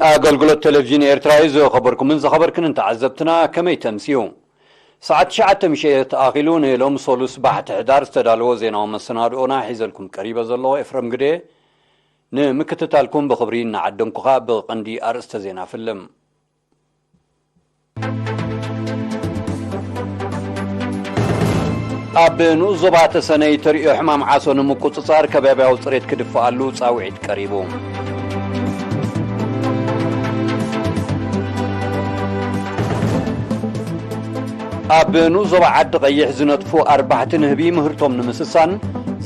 ኣገልግሎት ቴሌቪዥን ኤርትራ እዩ። ዝኸበርኩምን ዝኸበርክንን ተዓዘብትና፣ ከመይ ተምስዩ? ሰዓት ትሽዓተ ምሸት ኣኺሉ። ንሎሚ ሰሉስ ባሕቲ ሕዳር ዝተዳለወ ዜናዊ መሰናድኦና ሒዘልኩም ቀሪበ ዘለኹ ኤፍረም ግደ። ንምክትታልኩም ብኽብሪ እናዓደንኩኻ፣ ብቐንዲ ኣርእስተ ዜና ፍልም። ኣብ ንኡስ ዞባ ተሰነይ ተርእዮ ሕማም ዓሶ ንምቁጽጻር ከባብያዊ ጽሬት ክድፍኣሉ ጻውዒት ቀሪቡ። ኣብ ንኡስ ዞባ ዓዲ ቀይሕ ዝነጥፉ ኣርባሕቲ ንህቢ ምህርቶም ንምስሳን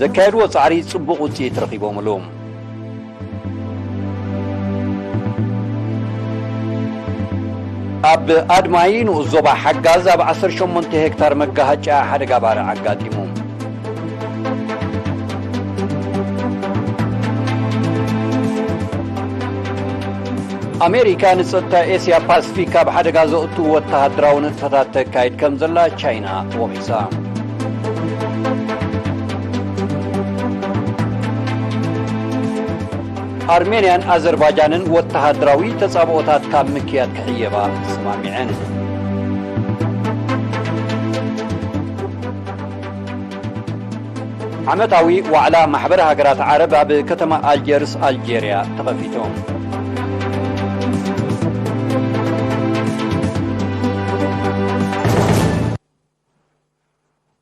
ዘካየድዎ ጻዕሪ ጽቡቕ ውጽኢት ረኺቦምሉ። ኣብ ኣድማይ ንኡስ ዞባ ሓጋዝ ኣብ ዓሰርተ ሸሞንተ ሄክታር መጋሃጫ ሓደጋ ባርዕ ኣጋጢሙ። ኣሜሪካ ንጸጥታ ኤስያ ፓስፊክ ኣብ ሓደጋ ዘእቱ ወተሃደራዊ ንጥፈታት ተካይድ ከም ዘላ ቻይና ወቒሳ። ኣርሜንያን ኣዘርባጃንን ወተሃደራዊ ተጻብኦታት ካብ ምክያድ ክሕየባ ተሰማሚዐን። ዓመታዊ ዋዕላ ማሕበር ሃገራት ዓረብ ኣብ ከተማ ኣልጀርስ ኣልጄርያ ተኸፊቱ።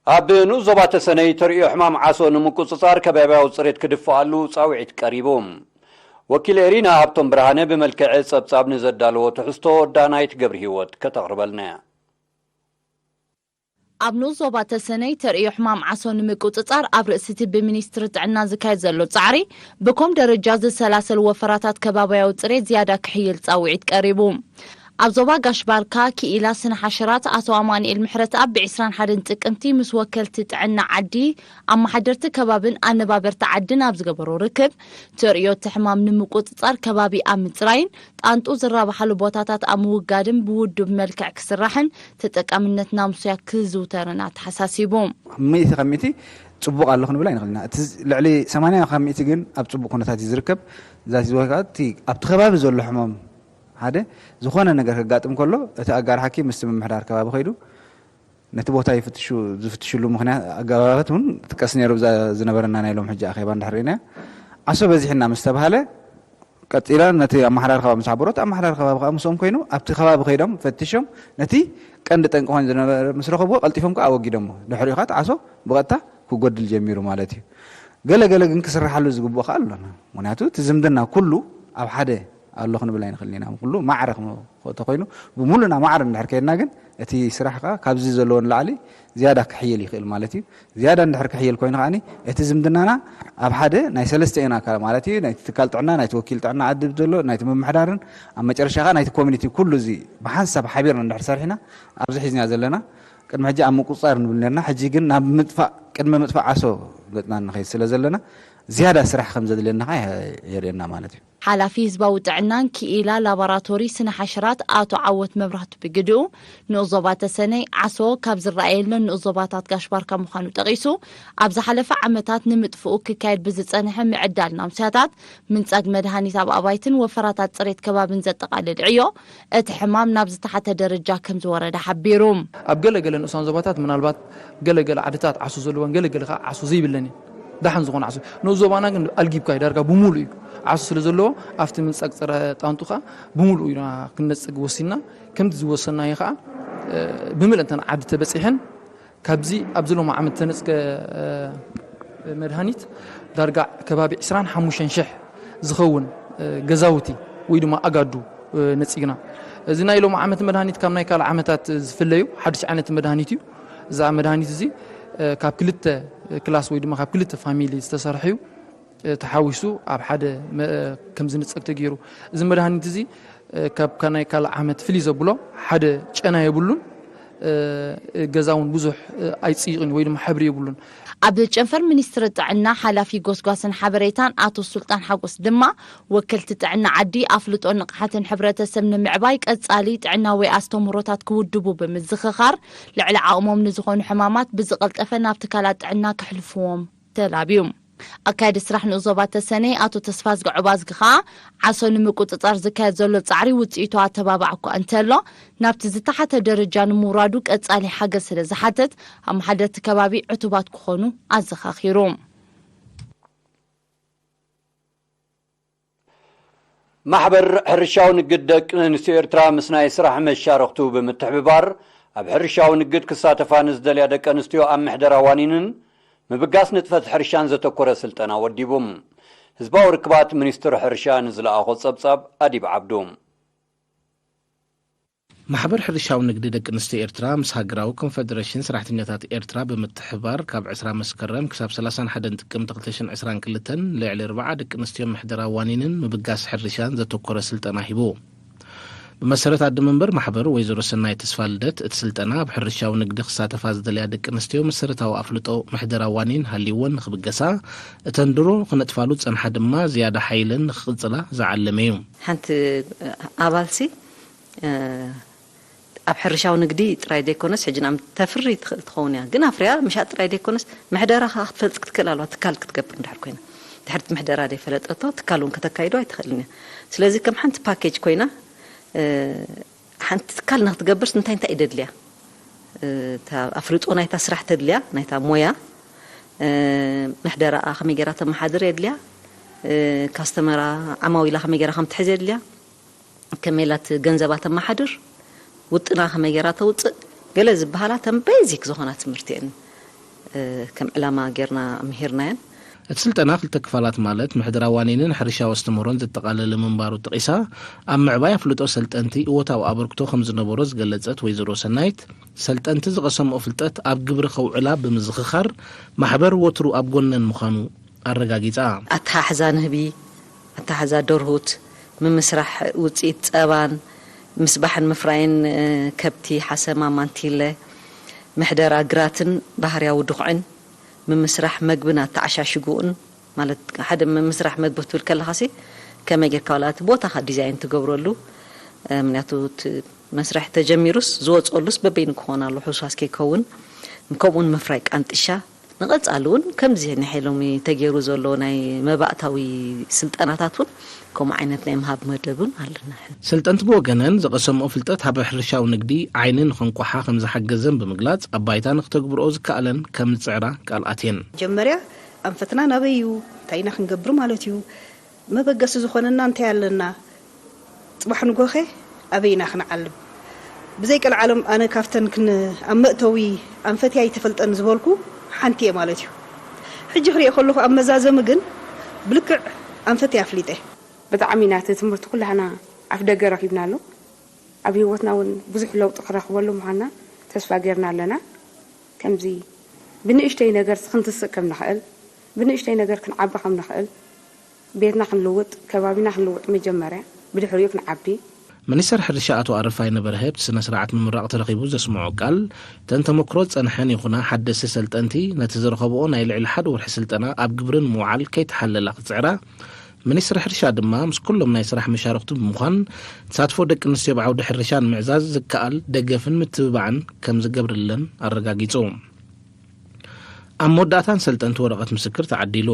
ኣብ ንኡስ ዞባ ተሰነይ ተርእዮ ሕማም ዓሶ ንምቁጽጻር ከባብያዊ ጽሬት ክድፍኣሉ ጻውዒት ቀሪቡ። ወኪል ኤሪና ሃብቶም ብርሃነ ብመልክዕ ጸብጻብ ንዘዳለዎ ትሕዝቶ ዳናይት ገብረ ህይወት ከተቕርበልና እያ። ኣብ ንኡስ ዞባ ተሰነይ ተርእዮ ሕማም ዓሶ ንምቁጽጻር ኣብ ርእሲቲ ብሚኒስትሪ ጥዕና ዝካየድ ዘሎ ጻዕሪ ብኮም ደረጃ ዝሰላሰል ወፈራታት ከባብያዊ ጽሬት ዝያዳ ክሕይል ጻውዒት ቀሪቡ። ኣብ ዞባ ጋሽ ባርካ ክኢላ ስነ ሓሸራት ኣቶ ኣማኑኤል ምሕረትኣብ ብዒስራን ሓደን ጥቅምቲ ምስ ወከልቲ ጥዕና ዓዲ፣ ኣመሓደርቲ ከባብን ኣነባበርቲ ዓድን ኣብ ዝገበሮ ርክብ፣ ተርእዮ እቲ ሕማም ንምቁጽጻር ከባቢ ኣብ ምጽራይን ጣንጡ ዝራብሓሉ ቦታታት ኣብ ምውጋድን ብውዱብ መልክዕ ክስራሕን ተጠቃምነት ናሙስያ ክዝውተርን ኣተሓሳሲቡ። ሚእቲ ካብ ሚእቲ ጽቡቕ ኣሎ ክንብል ኣይንኽእልን ኢና። እቲ ልዕሊ ሰማንያ ካብ ሚእቲ ግን ኣብ ጽቡቕ ኩነታት እዩ ዝርከብ። እዛ እቲ ዝበልካ እቲ ኣብቲ ከባቢ ዘሎ ሕማም ሓደ ዝኾነ ነገር ከጋጥም ከሎ እቲ ኣጋር ሓኪም ምስቲ ምምሕዳር ከባቢ ከይዱ ነቲ ቦታ ይፍትሹ፣ ዝፍትሽሉ ምኽንያት ኣገባባት እውን ይጥቀስ ነይሩ። ብዛ ዝነበረና ናይ ሎም ሕጂ ኣኼባ እንድሕር ርኢናዮ፣ ዓሶ በዚሕና ምስ ተባሃለ ቀጺላ ነቲ ኣመሓዳሪ ከባቢ ምስ ሓበሮት ኣመሓዳሪ ከባቢ ከዓ ምስኦም ኮይኑ ኣብቲ ከባቢ ከይዶም ፈቲሾም ነቲ ቀንዲ ጠንቂ ኮይኑ ዝነበረ ምስ ረኸብዎ ቀልጢፎም ከዓ ኣወጊዶሞ። ድሕሪኡ ከዓ እቲ ዓሶ ብቐጥታ ክጎድል ጀሚሩ ማለት እዩ። ገለ ገለ ግን ክስርሓሉ ዝግብኦ ከዓ ኣሎና። ምክንያቱ እቲ ዝምድና ኩሉ ኣብ ሓደ ኣሎ ክንብል ኣይንኽእልን ኢና። ኩሉ ማዕረ ክም-፣ ተኮይኑ ብሙሉና ማዕረ እንድሕር ከይድና ግን እቲ ስራሕ ከዓ ካብዚ ዘለዎ ንላዕሊ ዝያዳ ክሕይል ይኽእል ማለት እዩ። ዝያዳ እንድሕር ክሕይል ኮይኑ ከዓኒ እቲ ዝምድናና ኣብ ሓደ ናይ ሰለስተ ኢና ኣካል ማለት እዩ። ናይቲ ትካል ጥዕና፣ ናይቲ ወኪል ጥዕና ዓዲ ዘሎ፣ ናይቲ ምምሕዳርን ኣብ መጨረሻ ከዓ ናይቲ ኮሚኒቲ ኩሉ እዚ ብሓንሳብ ሓቢርና እንድሕር ሰሪሕና ኣብዚ ሒዝና ዘለና ቅድሚ ሕጂ ኣብ ምቁፅፃር ንብል ነርና። ሕጂ ግን ናብ ምጥፋእ፣ ቅድሚ ምጥፋእ ዓሶ ገፅና ንኸይድ ስለ ዘለና ዝያዳ ስራሕ ከም ዘድልየና ከዓ የርእየና ማለት እዩ። ሓላፊ ህዝባዊ ጥዕናን ክኢላ ላቦራቶሪ ስነ ሓሸራት ኣቶ ዓወት መብራህቱ ብግድኡ፣ ንኡስ ዞባ ተሰነይ ዓሶ ካብ ዝረኣየለን ንኡስ ዞባታት ጋሽ ባርካ ምዃኑ ጠቒሱ፣ ኣብ ዝሓለፈ ዓመታት ንምጥፍኡ ክካየድ ብዝጸንሐ ምዕዳል ናምስያታት፣ ምንጻግ መድሃኒት ኣብ ኣባይትን ወፈራታት ጽሬት ከባብን ዘጠቓልል ዕዮ፣ እቲ ሕማም ናብ ዝተሓተ ደረጃ ከም ዝወረደ ሓቢሩ። ኣብ ገለ ገለ ንኡሳን ዞባታት ምናልባት ገለ ገለ ዓድታት ዓሶ ዘለወን፣ ገለ ገለ ከዓ ዓሶ ዘይብለን እየን። ደሓን ዝኾነ ዓሶ። ንኡስ ዞባና ግን ኣልጊብካ እዩ፣ ዳርጋ ብምሉእ እዩ። ዓሶ ስለ ዘለዎ ኣብቲ ምንጻግ ጸረ ጣንጡ ከዓ ብምሉእ ኢና ክንነጽግ ወሲንና። ከምቲ ዝወሰናዮ ከዓ፣ እ፣ ብምልእንተን ዓዲ ተበጺሐን ካብዚ ኣብዚ ሎሚ ዓመት ተነጽገ፣ እ፣ መድሃኒት ዳርጋ ከባቢ ዕስራን ሓሙሽተን ሽሕ ዝኸውን፣ እ፣ ገዛውቲ ወይ ድማ ኣጋዱ፣ እ፣ ነጺግና። እዚ ናይ ሎሚ ዓመት መድሃኒት ካብ ናይ ካልእ ዓመታት ዝፍለዩ ሓድሽ ዓይነት መድሃኒት እዩ። እዛ መድሃኒት እዚ፣ እ፣ ካብ ክልተ ክላስ ወይ ድማ ካብ ክልተ ፋሚሊ ዝተሰርሐ እዩ። እ፣ ተሓዊሱ ኣብ ሓደ መ-፣ ከም ዝንጸግ ተገይሩ። እዚ መድሃኒት እዚ፣ እ፣ ካብ ካ-፣ ናይ ካልእ ዓመት ፍልይ ዘብሎ ሓደ ጨና የብሉን፣ እ፣ ገዛ እውን ብዙሕ፣ እ፣ ኣይጽይቕን ወይ ድማ ሕብሪ የብሉን። ኣብ ጨንፈር ሚኒስትሪ ጥዕና ሓላፊ ጎስጓስን ሓበሬታን ኣቶ ሱልጣን ሓጎስ ድማ፣ ወከልቲ ጥዕና ዓዲ ኣፍልጦን ንቕሓትን ሕብረተሰብ ንምዕባይ ቀጻሊ ጥዕናዊ ኣስተምህሮታት ክውድቡ ብምዝኽኻር፣ ልዕሊ ዓቕሞም ንዝኾኑ ሕማማት ብዝቐልጠፈ ናብ ትካላት ጥዕና ከሕልፍዎም ተላብዩ። ኣካያዲ ስራሕ ንኡስ ዞባ ተሰነይ ኣቶ ተስፋዝጊ ዑባዝጊ ከኣ፣ ዓሶ ንምቁጽጻር ዝካየድ ዘሎ ጻዕሪ ውጽኢቱ ኣተባባዕ እኳ እንተሎ፣ ናብቲ ዝተሓተ ደረጃ ንምውራዱ ቀጻሊ ሓገዝ ስለ ዝሓትት፣ ኣመሓደርቲ ከባቢ ዕቱባት ክኾኑ ኣዘኻኺሩ። ማሕበር ሕርሻዊ ንግድ ደቂ ኣንስትዮ ኤርትራ ምስ ናይ ስራሕ መሻርኽቱ ብምትሕብባር፣ ኣብ ሕርሻዊ ንግድ ክሳተፋ ንዝደልያ ደቂ ኣንስትዮ ኣብ ምሕደራ ዋኒንን ምብጋስ ንጥፈት ሕርሻን ዘተኮረ ስልጠና ወዲቡ። ህዝባዊ ርክባት ሚኒስትር ሕርሻ ንዝለኣኾ ጸብጻብ ኣዲብ ዓብዱ። ማሕበር ሕርሻዊ ንግዲ ደቂ ኣንስትዮ ኤርትራ ምስ ሃገራዊ ኮንፈደረሽን ሰራሕተኛታት ኤርትራ ብምትሕብባር ካብ ዕስራ መስከረም ክሳብ ሰላሳን ሓደን ጥቅምቲ ክልተ ሽሕን ዕስራን ክልተን ልዕሊ ኣርብዓ ደቂ ኣንስትዮ ምሕደራ ዋኒንን ምብጋስ ሕርሻን ዘተኮረ ስልጠና ሂቡ። ብመሰረት ኣደ መንበር ማሕበር ወይዘሮ ሰናይ ተስፋ ልደት እቲ ስልጠና ኣብ ሕርሻዊ ንግዲ ክሳተፋ ዝደልያ ደቂ ኣንስትዮ መሰረታዊ ኣፍልጦ ምሕደራ ዋኒን ሃልይወን ንክብገሳ እተን ድሮ ክነጥፋሉ ዝጸንሓ ድማ ዝያዳ ሓይለን ንክቕጽላ ዝዓለመ እዩ። ሓንቲ ኣባልሲ ኣብ ሕርሻዊ ንግዲ ጥራይ ዘይኮነስ ሕጂ ንኣብነት ተፍሪ ትኽእል ትኸውን እያ፣ ግን ኣፍርያ ምሻጥ ጥራይ ዘይኮነስ ምሕደራ ከዓ ክትፈልጥ ክትክእል ኣለዋ። ትካል ክትገብር እንድሕር ኮይና ድሕርቲ ምሕደራ ዘይፈለጠቶ ትካል እውን ከተካይዶ ኣይትኽእልን እያ። ስለዚ ከም ሓንቲ ፓኬጅ ኮይና ሓንቲ ትካል ንክትገብርስ እንታይ እንታይ እዩ ደድልያ? ኣፍልጦ ናይታ ስራሕ ተድልያ፣ ናይታ ሞያ፣ ምሕደራኣ ከመይ ገይራ ተመሓድር የድልያ፣ ካስተመራ ዓማዊላ ከመይ ገይራ ከም ትሕዝ የድልያ፣ ከመይ ኢላ እቲ ገንዘባ ተመሓድር፣ ውጥና ከመይ ገይራ ተውፅእ፣ ገለ ዝበሃላ ተን ቤዚክ ዝኾና ትምህርቲ እየን ከም ዕላማ ጌርና ምሂርናየን። እቲ ስልጠና ክልተ ክፋላት ማለት ምሕደራ ዋኒንን ሕርሻዊ ኣስተምህሮን ዘጠቓለለ ምንባሩ ጠቒሳ፣ ኣብ ምዕባይ ኣፍልጦ ሰልጠንቲ እወታዊ ኣበርክቶ ከም ዝነበሮ ዝገለጸት ወይዘሮ ሰናይት፣ ሰልጠንቲ ዝቐሰምኦ ፍልጠት ኣብ ግብሪ ከውዕላ ብምዝኽኻር፣ ማሕበር ወትሩ ኣብ ጎነን ምዃኑ ኣረጋጊጻ። ኣተሓሕዛ ንህቢ፣ ኣተሓሕዛ ደርሁት፣ ምምስራሕ ውፅኢት ፀባን ምስባሕን ምፍራይን ከብቲ፣ ሓሰማ፣ ማንቲለ፣ ምሕደራ ግራትን ባህርያዊ ድኹዕን፣ ምምስራሕ መግብን ኣተዓሻሽጉኡን፣ ማለት ሓደ ምምስራሕ መግቢ ክትብል ከለኻሲ ከመይ ጌርካ ዋላ እቲ ቦታኻ ዲዛይን ትገብረሉ፣ ምክንያቱ እቲ መስርሕ ተጀሚሩስ ዝወፀሉስ በበይኑ ክኾን ኣሎ፣ ሕውሳስ ከይከውን፣ ከምኡውን ምፍራይ ቃንጥሻ፣ ንቐጻሊ እውን ከምዚ ናይ ሎሚ ተገይሩ ዘሎ ናይ መባእታዊ ስልጠናታት እውን ከምኡ ዓይነት ናይ ምሃብ መደብ እውን ኣለና። ሰልጠንቲ ብወገነን ዝቐሰምኦ ፍልጠት ኣብ ሕርሻዊ ንግዲ ዓይኒ ንኸንቋሓ ከም ዝሓገዘን ብምግላጽ ኣብ ባይታ ንክተግብርኦ ዝከኣለን ከም ዝጽዕራ ቃል ኣትየን። መጀመርያ ኣንፈትና ናበይ እዩ? እንታይ ኢና ክንገብር ማለት እዩ? መበገሲ ዝኾነና እንታይ ኣለና? ጽባሕ ንጎኸ ኣበይ ኢና ክንዓልብ? ብዘይ ቀልዓለም ኣነ ካብተን ክን ኣብ መእተዊ ኣንፈትያ ኣይተፈልጠን ዝበልኩ ሓንቲ እየ ማለት እዩ። ሕጂ ክሪኦ ከለኹ ኣብ መዛዘሚ ግን ብልክዕ ኣንፈትያ ኣፍሊጠ። ብጣዕሚ ኢና እቲ ትምህርቲ ኩላህና ኣፍ ደገ ረኺብናሉ። ኣብ ህይወትና እውን ብዙሕ ለውጢ ክረኽበሉ ምዃንና ተስፋ ጌርና ኣለና። ከምዚ ብንእሽተይ ነገር ክንትስእ ከም ንኽእል፣ ብንእሽተይ ነገር ክንዓቢ ከም ንኽእል፣ ቤትና ክንልውጥ፣ ከባቢና ክንልውጥ መጀመርያ፣ ብድሕሪኡ ክንዓቢ። ሚኒስተር ሕርሻ ኣቶ ኣረፋይነ በርሀ ኣብቲ ስነ ስርዓት ምምራቕ ተረኺቡ ዘስምዖ ቃል፣ እተን ተመክሮ ዝጸንሐን ይኹና ሓደስቲ ሰልጠንቲ ነቲ ዝረኸብኦ ናይ ልዕሊ ሓደ ወርሒ ስልጠና ኣብ ግብሪ ንምውዓል ከይተሓለላ ክጽዕራ፣ ሚኒስትሪ ሕርሻ ድማ ምስ ኩሎም ናይ ስራሕ መሻርኽቱ ብምዃን ተሳትፎ ደቂ ኣንስትዮ ኣብ ዓውዲ ሕርሻ ንምዕዛዝ ዝከኣል ደገፍን ምትብባዕን ከም ዝገብርለን ኣረጋጊጹ። ኣብ መወዳእታ ንሰልጠንቲ ወረቐት ምስክር ተዓዲሉ።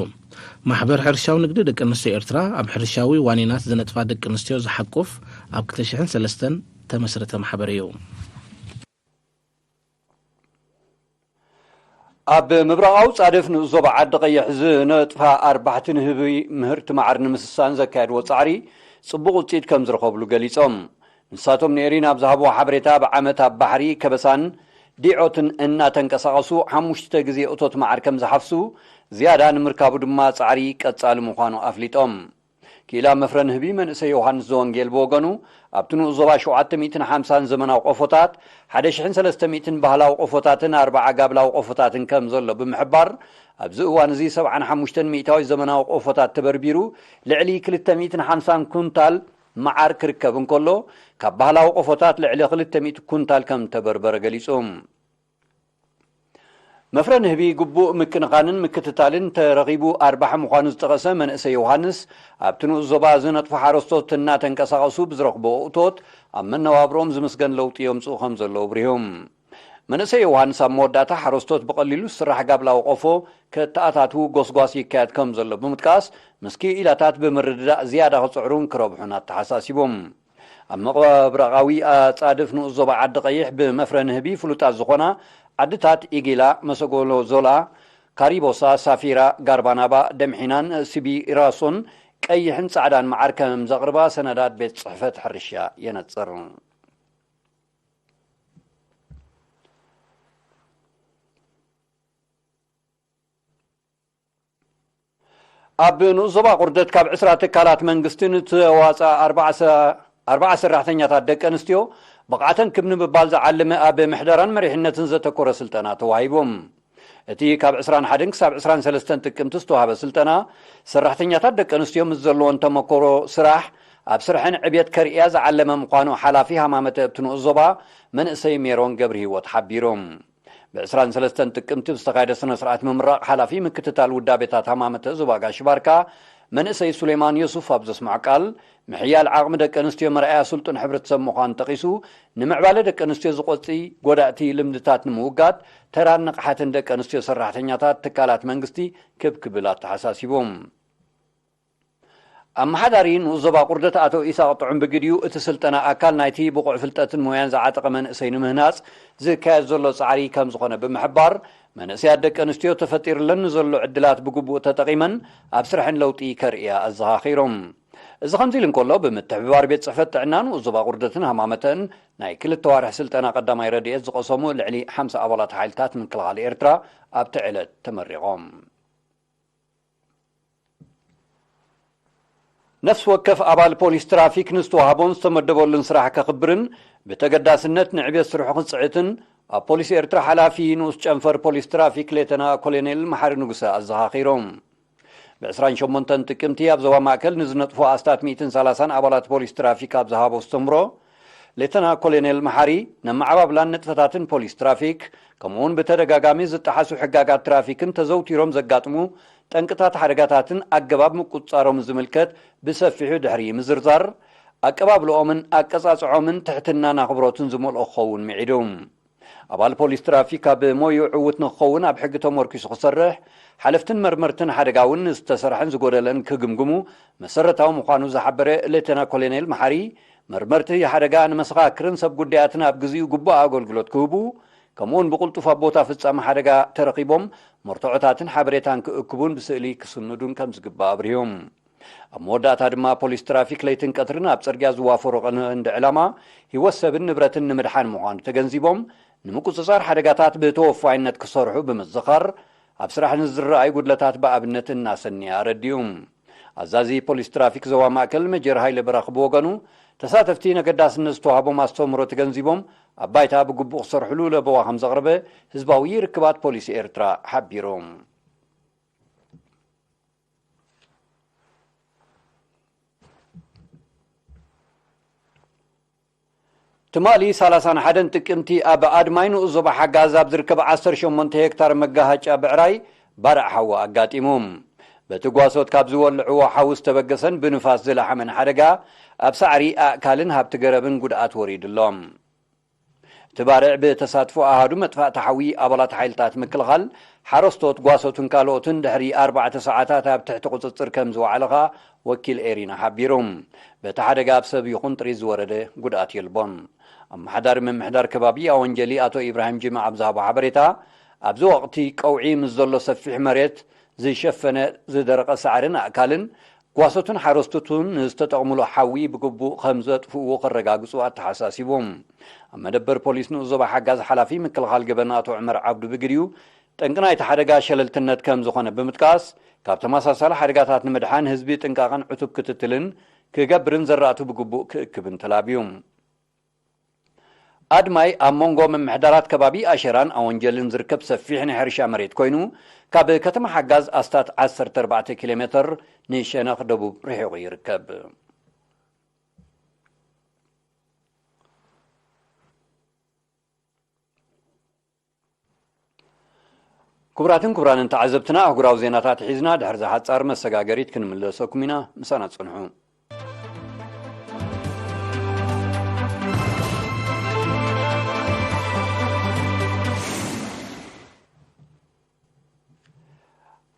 ማሕበር ሕርሻዊ ንግዲ ደቂ ኣንስትዮ ኤርትራ ኣብ ሕርሻዊ ዋኒናት ዝነጥፋ ደቂ ኣንስትዮ ዝሓቁፍ ኣብ ክልተ ሽሕን ሰለስተን ተመስረተ ማሕበር እዩ። ኣብ ምብራቓዊ ጻድፍ ንኡስ ዞባ ዓዲ ቀይሕ ዝነጥፋ ኣርባሕቲ ንህቢ ምህርቲ መዓር ንምስሳን ዘካየድዎ ጻዕሪ ጽቡቕ ውጽኢት ከም ዝረኸብሉ ገሊጾም። ንሳቶም ንኤሪና ኣብ ዝሃብዎ ሓበሬታ፣ ብዓመት ኣብ ባሕሪ፣ ከበሳን ዲዖትን እናተንቀሳቐሱ ሓሙሽተ ግዜ እቶት መዓር ከም ዝሓፍሱ፣ ዝያዳ ንምርካቡ ድማ ጻዕሪ ቀጻሊ ምዃኑ ኣፍሊጦም። ክኢላ መፍረ ንህቢ መንእሰይ ዮሃንስ ዘወንጌል ብወገኑ፣ ኣብቲ ንኡስ ዞባ ሸውዓተ ሚእትን ሓምሳን ዘመናዊ ቆፎታት፣ ሓደ ሽሕን ሰለስተ ሚእትን ባህላዊ ቆፎታትን ኣርብዓ ጋብላዊ ቆፎታትን ከም ዘሎ ብምሕባር፣ ኣብዚ እዋን እዚ ሰብዓን ሓሙሽተን ሚእታዊት ዘመናዊ ቆፎታት ተበርቢሩ ልዕሊ ክልተ ሚእትን ሓምሳን ኩንታል መዓር ክርከብ እንከሎ፣ ካብ ባህላዊ ቆፎታት ልዕሊ ክልተ ሚእቲ ኩንታል ከም ተበርበረ ገሊጹ። መፍረ ንህቢ ግቡእ ምክንኻንን ምክትታልን ተረኺቡ ኣርባሒ ምዃኑ ዝጠቐሰ መንእሰይ ዮሃንስ፣ ኣብቲ ንኡስ ዞባ ዝነጥፉ ሓረስቶት እናተንቀሳቐሱ ብዝረኽብዎ እቶት ኣብ መነባብሮኦም ዝምስገን ለውጢ የምጽኡ ከም ዘለዉ ኣብሪሁ። መንእሰይ ዮሃንስ ኣብ መወዳእታ ሓረስቶት ብቐሊሉ ዝስራሕ ጋብላዊ ቆፎ ከተኣታትዉ ጎስጓስ ይካየድ ከም ዘሎ ብምጥቃስ፣ ምስ ክኢላታት ብምርድዳእ ዝያዳ ክጽዕሩን ክረብሑን ኣተሓሳሲቦም። ኣብ ምብራቓዊ ኣጻድፍ ንኡስ ዞባ ዓዲ ቀይሕ ብመፍረ ንህቢ ፍሉጣት ዝኾና ዓድታት ኢጊላ፣ መሰጎሎ ዞላ፣ ካሪቦሳ፣ ሳፊራ፣ ጋርባናባ፣ ደምሒናን ሲቢራሶን ቀይሕን ጻዕዳን መዓር ከም ዘቕርባ ሰነዳት ቤት ጽሕፈት ሕርሻ የነጽር። ኣብ ንኡስ ዞባ ቁርደት ካብ ዕስራ ትካላት መንግስቲ ንተዋፅኣ ኣርባዓ ሰ-፣ ኣርባዓ ሰራሕተኛታት ደቂ ኣንስትዮ ብቕዓተን ክብ ንምባል ዝዓለመ ኣብ ምሕደራን መሪሕነትን ዘተኮረ ስልጠና ተዋሂቦም። እቲ ካብ ዕስራን ሓደን ክሳብ ዕስራን ሰለስተን ጥቅምቲ ዝተዋሃበ ስልጠና፣ ሰራሕተኛታት ደቂ ኣንስትዮ ምስ ዘለዎን ተመክሮ ስራሕ ኣብ ስርሐን ዕብየት ከርእያ ዝዓለመ ምዃኑ ሓላፊ ሃማመተ እቲ ንኡስ ዞባ መንእሰይ ሜሮን ገብረ ህይወት ሓቢሮም። ብ ዕስራን ሰለስተን ጥቅምቲ ብዝተኻየደ ስነ ስርዓት ምምራቕ ሓላፊ ምክትታል ውዳቤታት ሃማመተ ዞባ ጋሽ ባርካ መንእሰይ ሱሌማን ዮሱፍ ኣብ ዘስምዖ ቃል፣ ምሕያል ዓቕሚ ደቂ ኣንስትዮ መርኣያ ስልጡን ሕብረተሰብ ምዃን ጠቒሱ፣ ንምዕባለ ደቂ ኣንስትዮ ዝቆጺ ጎዳእቲ ልምድታት ንምውጋድ ተራን ንቕሓትን ደቂ ኣንስትዮ ሰራሕተኛታት ትካላት መንግስቲ ክብ ክብል ኣተሓሳሲቡ። ኣመሓዳሪ ንኡስ ዞባ ቁርደት ኣቶ ኢሳቕ ጥዑም ብግዲኡ፣ እቲ ስልጠና ኣካል ናይቲ ብቑዕ ፍልጠትን ሞያን ዝዓጠቐ መንእሰይ ንምህናጽ ዝካየድ ዘሎ ጻዕሪ ከም ዝኾነ ብምሕባር፣ መንእሰያት ደቂ ኣንስትዮ ተፈጢሩለን ንዘሎ ዕድላት ብግቡእ ተጠቒመን ኣብ ስርሐን ለውጢ ከርእያ ኣዘኻኺሮም። እዚ ከምዚ ኢሉ እንከሎ፣ ብምትሕብባር ቤት ጽሕፈት ጥዕና ንኡስ ዞባ ቁርደትን ሃማመተን ናይ ክልተ ዋርሒ ስልጠና ቀዳማይ ረድኤት ዝቐሰሙ ልዕሊ ሓምሳ ኣባላት ሓይልታት ምክልኻል ኤርትራ ኣብቲ ዕለት ተመሪቖም። ነፍሲ ወከፍ ኣባል ፖሊስ ትራፊክ ንዝተዋህቦን ዝተመደበሉን ስራሕ ከኽብርን ብተገዳስነት ንዕብየት ስርሑ ክጽዕትን ኣብ ፖሊስ ኤርትራ ሓላፊ ንኡስ ጨንፈር ፖሊስ ትራፊክ ሌተና ኮሎኔል መሓሪ ንጉሰ ኣዘኻኺሮም። ብ ዕስራን ሸሞንተን ጥቅምቲ ኣብ ዞባ ማእከል ንዝነጥፉ ኣስታት ሚእትን ሰላሳን ኣባላት ፖሊስ ትራፊክ ኣብ ዝሃቦ ኣስተምህሮ፣ ሌተና ኮሎኔል መሓሪ፣ ነመዓባብላን ንጥፈታትን ፖሊስ ትራፊክ፣ ከምኡውን ብተደጋጋሚ ዝጠሓሱ ሕጋጋት ትራፊክን ተዘውቲሮም ዘጋጥሙ ጠንቅታት ሓደጋታትን ኣገባብ ምቁጽጻሮም ዝምልከት ብሰፊሑ ድሕሪ ምዝርዛር፣ ኣቀባብልኦምን ኣቀጻጽዖምን ትሕትናን ኣኽብሮትን ዝመልኦ ክኸውን ምዒዱ። ኣባል ፖሊስ ትራፊክ ኣብ ሞይኡ ዕዉት ንክኸውን ኣብ ሕጊ ተመርኪሱ ክሰርሕ፣ ሓለፍትን መርመርትን ሓደጋ እውን ዝተሰርሐን ዝጎደለን ክግምግሙ መሰረታዊ ምዃኑ ዝሓበረ ሌተና ኮሎኔል መሓሪ፣ መርመርቲ ሓደጋ ንመሰኻክርን ሰብ ጉዳያትን ኣብ ግዜኡ ግቡእ ኣገልግሎት ክህቡ፣ ከምኡውን ብቕልጡፍ ኣብ ቦታ ፍጻመ ሓደጋ ተረኺቦም መርትዖታትን ሓበሬታን ክእክቡን ብስእሊ ክስንዱን ከም ዝግባእ ኣብርሂቦም። ኣብ መወዳእታ ድማ ፖሊስ ትራፊክ ለይትን ቀትርን ኣብ ጽርግያ ዝዋፈሮ ቀንዲ ዕላማ ህይወት ሰብን ንብረትን ንምድሓን ምዃኑ ተገንዚቦም፣ ንምቁጽጻር ሓደጋታት ብተወፋይነት ክሰርሑ ብምዝኻር፣ ኣብ ስራሕ ንዝረኣዩ ጉድለታት ብኣብነት እናሰንየ ኣረዲኡ። ኣዛዚ ፖሊስ ትራፊክ ዞባ ማእከል መጀር ሃይለ በራኽ ብወገኑ፣ ተሳተፍቲ ነገዳስነት ዝተዋህቦም ኣስተምህሮ ተገንዚቦም፣ ኣብ ባይታ ብግቡእ ክሰርሕሉ ለበዋ ከም ዘቕረበ ህዝባዊ ርክባት ፖሊስ ኤርትራ ሓቢሩ። ትማሊ ሰላሳን ሓደን ጥቅምቲ ኣብ ኣድማይ ንኡስ ዞባ ሓጋዝ ኣብ ዝርከብ ዓሰርተ ሸሞንተ ሄክታር መጋሃጫ ብዕራይ ባርዕ ሓዊ ኣጋጢሙ። በቲ ጓሶት ካብ ዝወልዕዎ ሓዊ ዝተበገሰን ብንፋስ ዝለሓመን ሓደጋ ኣብ ሳዕሪ ኣእካልን ሃብቲ ገረብን ጉድኣት ወሪዱ ኣሎ። እቲ ባርዕ ብተሳትፎ ኣሃዱ መጥፋእቲ ሓዊ ኣባላት ሓይልታት ምክልኻል፣ ሓረስቶት፣ ጓሶትን ካልኦትን ድሕሪ ኣርባዕተ ሰዓታት ኣብ ትሕቲ ቁጽጽር ከም ዝወዓለ ኸኣ ወኪል ኤሪና ሓቢሩ። በቲ ሓደጋ ኣብ ሰብ ይኹን ጥሪት ዝወረደ ጉድኣት የልቦን። ኣመሓዳሪ ምምሕዳር ከባቢ ኣወንጀሊ ኣቶ ኢብራሂም ጅማ ኣብ ዝሃቦ ሓበሬታ፣ ኣብዚ ወቕቲ ቀውዒ ምስ ዘሎ ሰፊሕ መሬት ዝሸፈነ ዝደረቐ ሳዕርን ኣእካልን፣ ጓሶትን ሓረስቶትን ንዝተጠቕምሉ ሓዊ ብግቡእ ከም ዘጥፍእዎ ከረጋግጹ ኣተሓሳሲቡ። ኣብ መደበር ፖሊስ ንኡስ ዞባ ሓጋዝ ሓላፊ ምክልኻል ገበን ኣቶ ዑመር ዓብዱ ብግዲኡ፣ ጠንቂ ናይቲ ሓደጋ ሸለልትነት ከም ዝኾነ ብምጥቃስ፣ ካብ ተመሳሳሊ ሓደጋታት ንምድሓን ህዝቢ ጥንቃቐን ዕቱብ ክትትልን ክገብርን ዘራእቱ ብግቡእ ክእክብን ተላብዩ። ኣድማይ ኣብ መንጎ ምምሕዳራት ከባቢ ኣሸራን ኣወንጀልን ዝርከብ ሰፊሕ ናይ ሕርሻ መሬት ኮይኑ፣ ካብ ከተማ ሓጋዝ ኣስታት ዓሰርተ ኣርባዕተ ኪሎ ሜተር ንሸነኽ ደቡብ ርሒቑ ይርከብ። ክቡራትን ክቡራንን ተዓዘብትና፣ ኣህጉራዊ ዜናታት ሒዝና ድሕሪ ዝሓጻር መሰጋገሪት ክንምለሰኩም ኢና። ምሳና ጽንሑ።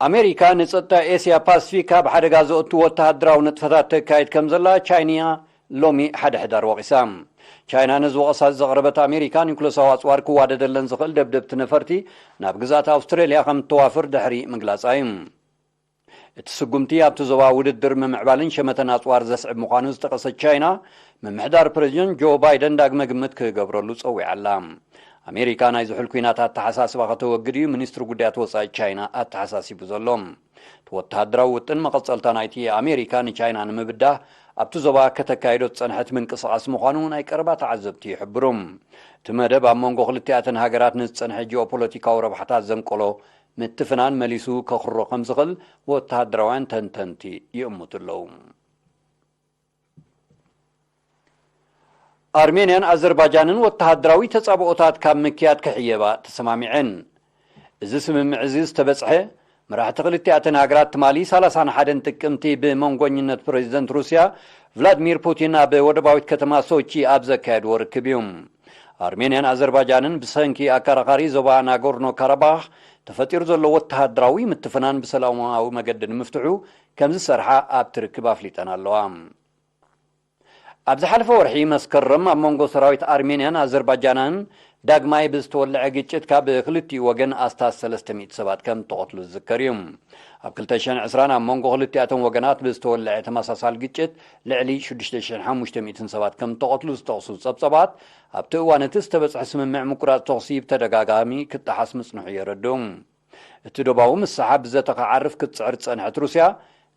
ኣሜሪካ ንጸጥታ ኤስያ ፓስፊክ ኣብ ሓደጋ ዘእቱ ወተሃደራዊ ንጥፈታት ተካይድ ከም ዘላ ቻይና ሎሚ ሓደ ሕዳር ወቒሳ። ቻይና ነዚ ወቐሳ ዘቕረበት፣ ኣሜሪካ ኒውክለሳዊ ኣጽዋር ክዋደደለን ዝኽእል ደብደብቲ ነፈርቲ ናብ ግዝኣት ኣውስትራልያ ከም እተዋፍር ድሕሪ ምግላጻ እዩ። እቲ ስጉምቲ ኣብቲ ዞባ ውድድር ምምዕባልን ሸመተን ኣጽዋር ዘስዕብ ምዃኑ ዝጠቐሰት ቻይና፣ ምምሕዳር ፕረዚደንት ጆ ባይደን ዳግመ ግምት ክገብረሉ ጸዊዓ ኣላ። ኣሜሪካ ናይ ዝሑል ኲናት ኣተሓሳስባ ከተወግድ እዩ ሚኒስትሪ ጉዳያት ወጻኢ ቻይና ኣተሓሳሲቡ ዘሎ። እቲ ወተሃደራዊ ውጥን መቐጸልታ ናይቲ ኣሜሪካ ንቻይና ንምብዳህ ኣብቲ ዞባ ከተካይዶ ዝጸንሐት ምንቅስቓስ ምዃኑ ናይ ቀረባ ተዓዘብቲ ይሕብሩ። እቲ መደብ ኣብ መንጎ ክልቲኣተን ሃገራት ንዝጸንሐ ጂኦፖለቲካዊ ረብሓታት ዘንቀሎ ምትፍናን መሊሱ ከኽሮ ከም ዝኽእል ወተሃደራውያን ተንተንቲ ይእምቱ ኣለዉ። ኣርሜንያን ኣዘርባጃንን ወተሃደራዊ ተጻብኦታት ካብ ምክያድ ክሕየባ ተሰማሚዐን። እዚ ስምምዕ እዚ ዝተበጽሐ፣ መራሕቲ ክልቲኣተን ሃገራት ትማሊ ሰላሳን ሓደን ጥቅምቲ ብመንጎኝነት ፕረዚደንት ሩስያ ቭላድሚር ፑቲን ኣብ ወደባዊት ከተማ ሶቺ ኣብ ዘካየድዎ ርክብ እዩ። ኣርሜንያን ኣዘርባጃንን ብሰንኪ ኣከራኻሪ ዞባ ናጎርኖ ካራባኽ ተፈጢሩ ዘሎ ወተሃደራዊ ምትፍናን ብሰላማዊ መገዲ ንምፍትሑ ከም ዝሰርሓ ኣብቲ ርክብ ኣፍሊጠን ኣለዋ። ኣብ ዝሓለፈ ወርሒ መስከረም ኣብ መንጎ ሰራዊት ኣርሜንያን ኣዘርባጃናን ዳግማይ ብዝተወልዐ ግጭት ካብ ክልቲኡ ወገን ኣስታት ሰለስተ ሚእቲ ሰባት ከም እተቐትሉ ዝዝከር እዩ። ኣብ ክልተ ሽሕን ዕስራን ኣብ መንጎ ክልቲኣቶም ወገናት ብዝተወልዐ ተመሳሳሊ ግጭት ልዕሊ ሽዱሽተ ሽሕን ሓሙሽተ ሚእትን ሰባት ከም እተቐትሉ ዝጠቕሱ ጸብጸባት፣ ኣብቲ እዋን እቲ ዝተበጽሐ ስምምዕ ምቁራጽ ተኹሲ ብተደጋጋሚ ክጠሓስ ምጽንሑ የረድኡ። እቲ ዶባዊ ምስሓብ ብዘተ ክዓርፍ ክትጽዕር ዝጸንሐት ሩስያ፣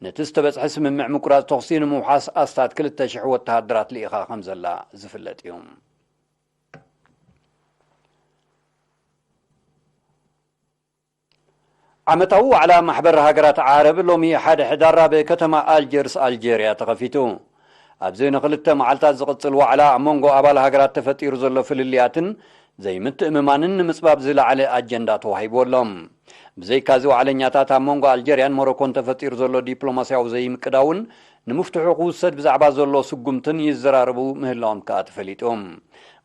ነቲ ዝተበጽሐ ስምምዕ ምቁራጽ ተኹሲ ንምውሓስ ኣስታት ክልተ ሽሕ ወተሃደራት ልኢኻ ከም ዘላ ዝፍለጥ እዩ። ዓመታዊ ዋዕላ ማሕበር ሃገራት ዓረብ ሎሚ ሓደ ሕዳር ኣብ ከተማ ኣልጀርስ ኣልጀርያ ተኸፊቱ። ኣብዚ ንኽልተ መዓልታት ዝቕጽል ዋዕላ ኣብ መንጎ ኣባል ሃገራት ተፈጢሩ ዘሎ ፍልልያትን ዘይምትእምማንን ንምጽባብ ዝለዓለ ኣጀንዳ ተዋሂብዎ ኣሎ። ብዘይካዚ ዋዕለኛታት ኣብ መንጎ ኣልጀርያን ሞሮኮን ተፈጢሩ ዘሎ ዲፕሎማስያዊ ዘይምቅዳውን ንምፍትሑ ክውሰድ ብዛዕባ ዘሎ ስጉምትን ይዘራረቡ ምህላዎም ከኣ ተፈሊጡ።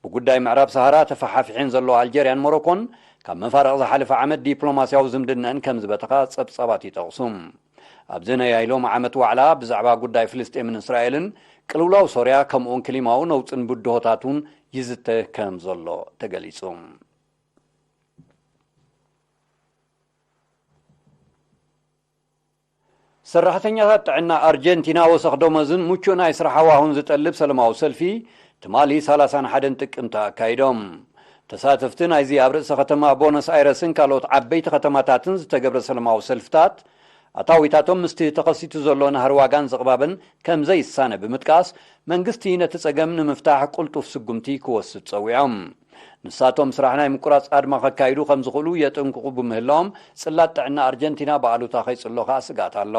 ብጉዳይ ምዕራብ ሰሃራ ተፈሓፊሐን ዘለዋ ኣልጀርያን ሞሮኮን ካብ መፋርቕ ዝሓለፈ ዓመት ዲፕሎማስያዊ ዝምድነአን ከም ዝበተኻ ጸብጻባት ይጠቕሱ። ኣብዚ ናይ ሎሚ ዓመት ዋዕላ ብዛዕባ ጉዳይ ፍልስጤምን እስራኤልን፣ ቅልውላው ሶርያ፣ ከምኡውን ክሊማዊ ነውጽን ብድሆታቱን ይዝተ ከም ዘሎ ተገሊጹ። ሰራሕተኛታት ጥዕና ኣርጀንቲና ወሰኽ ደሞዝን ምቹእ ናይ ስራሕ ሃዋሁን ዝጠልብ ሰለማዊ ሰልፊ ትማሊ ሰላሳን ሓደን ጥቅምቲ ኣካይዶም። ተሳተፍቲ ናይዚ ኣብ ርእሰ ከተማ ቦነስ ኣይረስን ካልኦት ዓበይቲ ከተማታትን ዝተገብረ ሰለማዊ ሰልፍታት፣ ኣታዊታቶም ምስቲ ተኸሲቱ ዘሎ ናህሪ ዋጋን ዝቕባብን ከም ዘይሳነ ብምጥቃስ፣ መንግስቲ ነቲ ጸገም ንምፍታሕ ቅልጡፍ ስጉምቲ ክወስድ ጸዊዖም። ንሳቶም ስራሕ ናይ ምቁራጽ ኣድማ ከካይዱ ከም ዝኽእሉ የጠንቅቑ ብምህላዎም፣ ጽላት ጥዕና ኣርጀንቲና ብኣሉታ ከይጽሎ ከኣ ስግኣት ኣሎ።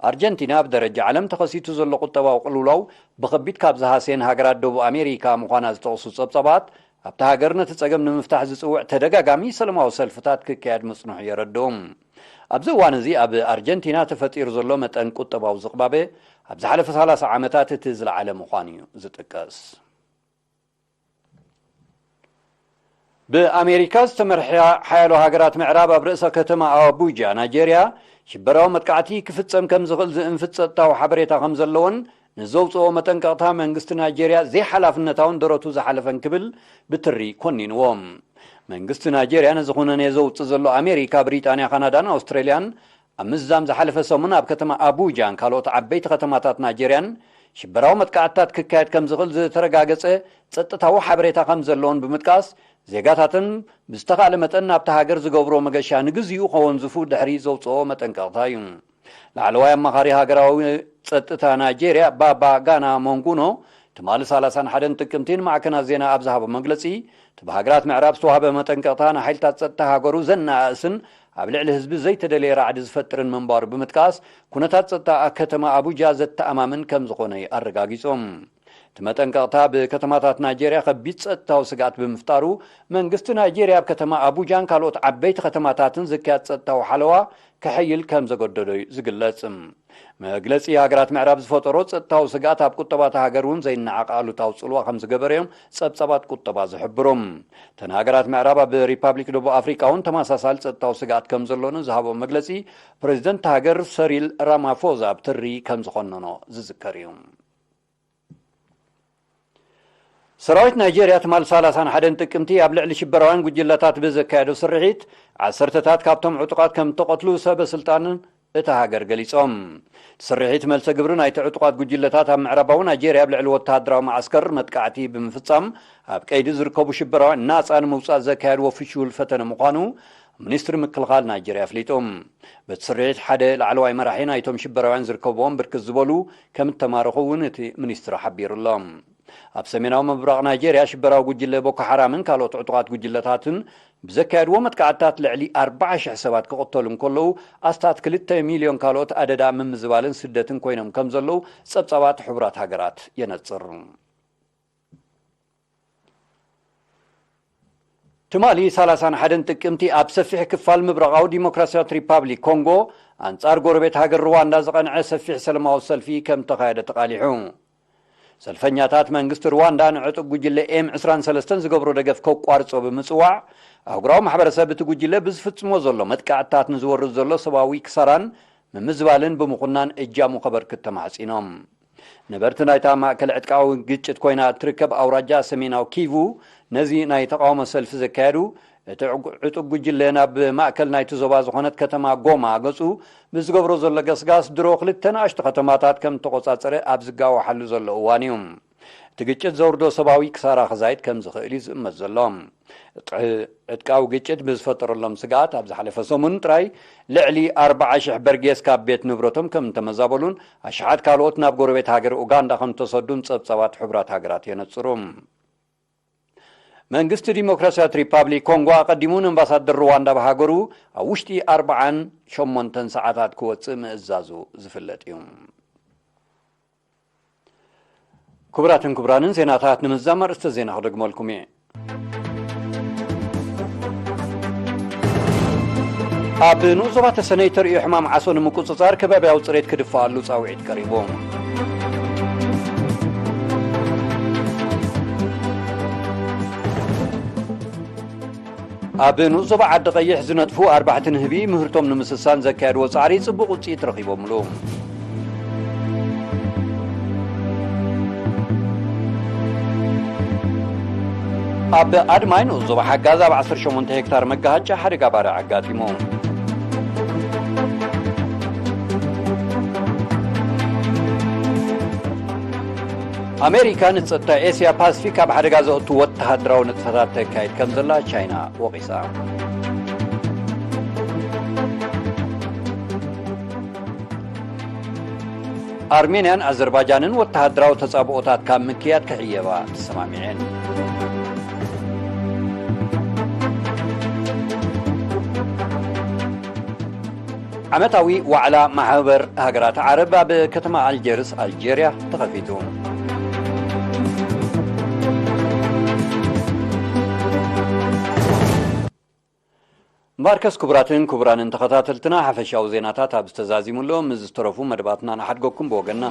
ኣርጀንቲና ኣብ ደረጃ ዓለም ተኸሲቱ ዘሎ ቁጠባዊ ቅልውላው ብኸቢድ ካብ ዝሃሰየን ሃገራት ደቡብ ኣሜሪካ ምዃና ዝጠቕሱ ጸብጻባት፣ ኣብታ ሃገር ነቲ ጸገም ንምፍታሕ ዝጽውዕ ተደጋጋሚ ሰለማዊ ሰልፍታት ክካየድ ምጽንሑ የረድኡ። ኣብዚ እዋን እዚ ኣብ ኣርጀንቲና ተፈጢሩ ዘሎ መጠን ቁጠባዊ ዝቕባበ ኣብ ዝሓለፈ ሰላሳ ዓመታት እቲ ዝለዓለ ምዃኑ እዩ ዝጥቀስ። ብኣሜሪካ ዝተመርሐ ሓያሎ ሃገራት ምዕራብ ኣብ ርእሰ ከተማ ኣቡጃ ናይጄርያ ሽበራዊ መጥቃዕቲ ክፍጸም ከም ዝኽእል ዝእንፍት ጸጥታዊ ሓበሬታ ከም ዘለዎን ንዘውጽኦ መጠንቀቕታ መንግስቲ ናይጄርያ ዘይሓላፍነታውን ደረቱ ዝሓለፈን ክብል ብትሪ ኮኒንዎ። መንግስቲ ናይጄርያ ነዚ ኩነኔ ዘውጽእ ዘሎ ኣሜሪካ፣ ብሪጣንያ፣ ካናዳን ኣውስትሬልያን ኣብ ምዝዛም ዝሓለፈ ሰሙን ኣብ ከተማ ኣቡጃን ካልኦት ዓበይቲ ከተማታት ናይጄርያን ሽበራዊ መጥቃዕትታት ክካየድ ከም ዝኽእል ዝተረጋገጸ ጸጥታዊ ሓበሬታ ከም ዘለዎን ብምጥቃስ፣ ዜጋታተን ብዝተኻእለ መጠን ናብታ ሃገር ዝገብሮ መገሻ ንግዚኡ ከወንዝፉ ድሕሪ ዘውጽኦ መጠንቀቕታ እዩ። ላዕለዋይ ኣማኻሪ ሃገራዊ ጸጥታ ናይጄርያ ባባ ጋና ሞንጉኖ ትማሊ ሰላሳን ሓደን ጥቅምቲ ንማዕከናት ዜና ኣብ ዝሃቦ መግለጺ፣ እቲ ብሃገራት ምዕራብ ዝተዋህበ መጠንቀቕታ ንሓይልታት ጸጥታ ሃገሩ ዘነኣእስን ኣብ ልዕሊ ህዝቢ ዘይተደለየ ራዕዲ ዝፈጥርን ምንባሩ ብምጥቃስ፣ ኩነታት ጸጥታ ከተማ ኣቡጃ ዘተኣማምን ከም ዝኾነ ኣረጋጊጹ። እቲ መጠንቀቕታ ብከተማታት ናይጄርያ ከቢድ ጸጥታዊ ስግኣት ብምፍጣሩ፣ መንግስቲ ናይጄርያ ኣብ ከተማ ኣቡጃን ካልኦት ዓበይቲ ከተማታትን ዝካየድ ጸጥታዊ ሓለዋ ከሐይል ከም ዘገደዶ እዩ ዝግለጽ። መግለጺ ሃገራት ምዕራብ ዝፈጠሮ ጸጥታዊ ስግኣት ኣብ ቁጠባ እታ ሃገር እውን ዘይነዓቕ ኣሉታዊ ጽልዋ ከም ዝገበረ እዮም ጸብጻባት ቁጠባ ዝሕብሩ። እተን ሃገራት ምዕራብ ኣብ ሪፓብሊክ ደቡብ ኣፍሪቃ እውን ተመሳሳሊ ጸጥታዊ ስግኣት ከም ዘሎ ንዝሃቦ መግለጺ፣ ፕሬዚደንት ሃገር ሰሪል ራማፎዛ ኣብ ትሪ ከም ዝኾነኖ ዝዝከር እዩ። ሰራዊት ናይጄርያ ትማል ሰላሳን ሓደን ጥቅምቲ ኣብ ልዕሊ ሽበራውያን ጉጅለታት ብዘካየዶ ስርሒት፣ ዓሰርተታት ካብቶም ዕጡቓት ከም እተቐትሉ ሰበ ስልጣን እታ ሃገር ገሊጾም። እቲ ስርሒት መልሰ ግብሪ ናይቲ ዕጡቓት ጉጅለታት ኣብ ምዕራባዊ ናይጄርያ ኣብ ልዕሊ ወተሃደራዊ መዓስከር መጥቃዕቲ ብምፍጻም፣ ኣብ ቀይዲ ዝርከቡ ሽበራውያን ናጻ ንምውጻእ ዘካየድዎ ፍሹል ፈተነ ምዃኑ ሚኒስትሪ ምክልኻል ናይጄርያ ኣፍሊጡ። በቲ ስርሒት ሓደ ላዕለዋይ መራሒ ናይቶም ሽበራውያን ዝርከብዎም ብርክት ዝበሉ ከም እተማረኹ እውን እቲ ሚኒስትሪ ሓቢሩ ኣሎ። ኣብ ሰሜናዊ ምብራቕ ናይጄርያ ሽበራዊ ጉጅለ ቦኮ ሓራምን ካልኦት ዕጡቓት ጉጅለታትን ብዘካየድዎ መጥቃዕትታት ልዕሊ ኣርባዓ ሽሕ ሰባት ክቕተሉ እንከለዉ፣ ኣስታት ክልተ ሚልዮን ካልኦት ኣደዳ ምምዝባልን ስደትን ኮይኖም ከም ዘለዉ ጸብጻባት ሕቡራት ሃገራት የነጽር። ትማሊ ሰላሳን ሓደን ጥቅምቲ ኣብ ሰፊሕ ክፋል ምብራቓዊ ዲሞክራሲያዊት ሪፓብሊክ ኮንጎ ኣንጻር ጎረቤት ሃገር ሩዋንዳ ዝቐንዐ ሰፊሕ ሰላማዊ ሰልፊ ከም ተኻየደ ተቓሊሑ። ሰልፈኛታት መንግስቲ ሩዋንዳ ንዕጡቕ ጉጅለ ኤም ዕስራን ሰለስተን ዝገብሮ ደገፍ ከቋርጾ ብምጽዋዕ፣ ኣህጉራዊ ማሕበረሰብ እቲ ጉጅለ ብዝፍጽሞ ዘሎ መጥቃዕትታት ንዝወርድ ዘሎ ሰብኣዊ ክሳራን ምምዝባልን ብምኹናን እጃሙ ከበርክት ተማሕጺኖም። ነበርቲ ናይታ ማእከል ዕጥቃዊ ግጭት ኮይና እትርከብ ኣውራጃ ሰሜናዊ ኪቩ፣ ነዚ ናይ ተቓውሞ ሰልፊ ዘካየዱ፣ እቲ ዕጉ-፣ ዕጡብ ጉጅለ ናብ ማእከል ናይቲ ዞባ ዝኾነት ከተማ ጎማ ገጹ ብዝገብሮ ዘሎ ገስጋስ፣ ድሮ ክልተ ንኣሽቱ ከተማታት ከም እተቖጻጸረ ኣብ ዝጋወሓሉ ዘሎ እዋን እዩ። እቲ ግጭት ዘውርዶ ሰብኣዊ ክሳራ ክዛይድ ከም ዝኽእል እዩ ዝእመት ዘሎ። ጥዕ-፣ ዕጥቃዊ ግጭት ብዝፈጠረሎም ስግኣት፣ ኣብ ዝሓለፈ ሰሙን ጥራይ ልዕሊ ኣርባዓ ሽሕ በርጌስ ካብ ቤት ንብረቶም ከም እተመዛበሉን ኣሽሓት ካልኦት ናብ ጎረቤት ሃገር ኡጋንዳ ከም እተሰዱን ጸብጻባት ሕቡራት ሃገራት የነጽሩ። መንግስቲ ዲሞክራሲያዊት ሪፓብሊክ ኮንጎ ኣቐዲሙ ንኣምባሳደር ሩዋንዳ ኣብ ሃገሩ ኣብ ውሽጢ ኣርባዓን ሸሞንተን ሰዓታት ክወጽእ ምእዛዙ ዝፍለጥ እዩ። ክቡራትን ክቡራንን፣ ዜናታት ንምዝዛም ኣርእስተ ዜና ክደግመልኩም እየ። ኣብ ንኡስ ዞባ ተሰነይ ተርእዮ ሕማም ዓሶ ንምቁጽጻር ከባብያዊ ጽሬት ክድፋኣሉ ጻውዒት ቀሪቡ። ኣብ ንኡስ ዞባ ዓዲ ቀይሕ ዝነጥፉ ኣርባሕቲ ንህቢ ምህርቶም ንምስሳን ዘካየድዎ ጻዕሪ ጽቡቕ ውጽኢት ረኺቦምሉ። ኣብ ኣድማይ ንኡስ ዞባ ሓጋዝ ኣብ ዓሰርተ ሸሞንተ ሄክታር መጋሃጫ ሓደጋ ባርዕ ኣጋጢሙ። ኣሜሪካ ንጸጥታ ኤስያ ፓስፊክ ኣብ ሓደጋ ዘእቱ ወተሃደራዊ ንጥፈታት ተካይድ ከም ዘላ ቻይና ወቒሳ። ኣርሜንያን ኣዘርባጃንን ወተሃደራዊ ተጻብኦታት ካብ ምክያድ ክሕየባ ተሰማሚዐን። ዓመታዊ ዋዕላ ማሕበር ሃገራት ዓረብ ኣብ ከተማ ኣልጀርስ፣ ኣልጀርያ ተኸፊቱ። ማርከስ፣ ክቡራትን ክቡራንን ተኸታተልትና፣ ሓፈሻዊ ዜናታት ኣብ ዝተዛዚሙሉ፣ ምስ ዝተረፉ መደባትና ንሓድገኩም ብወገንና።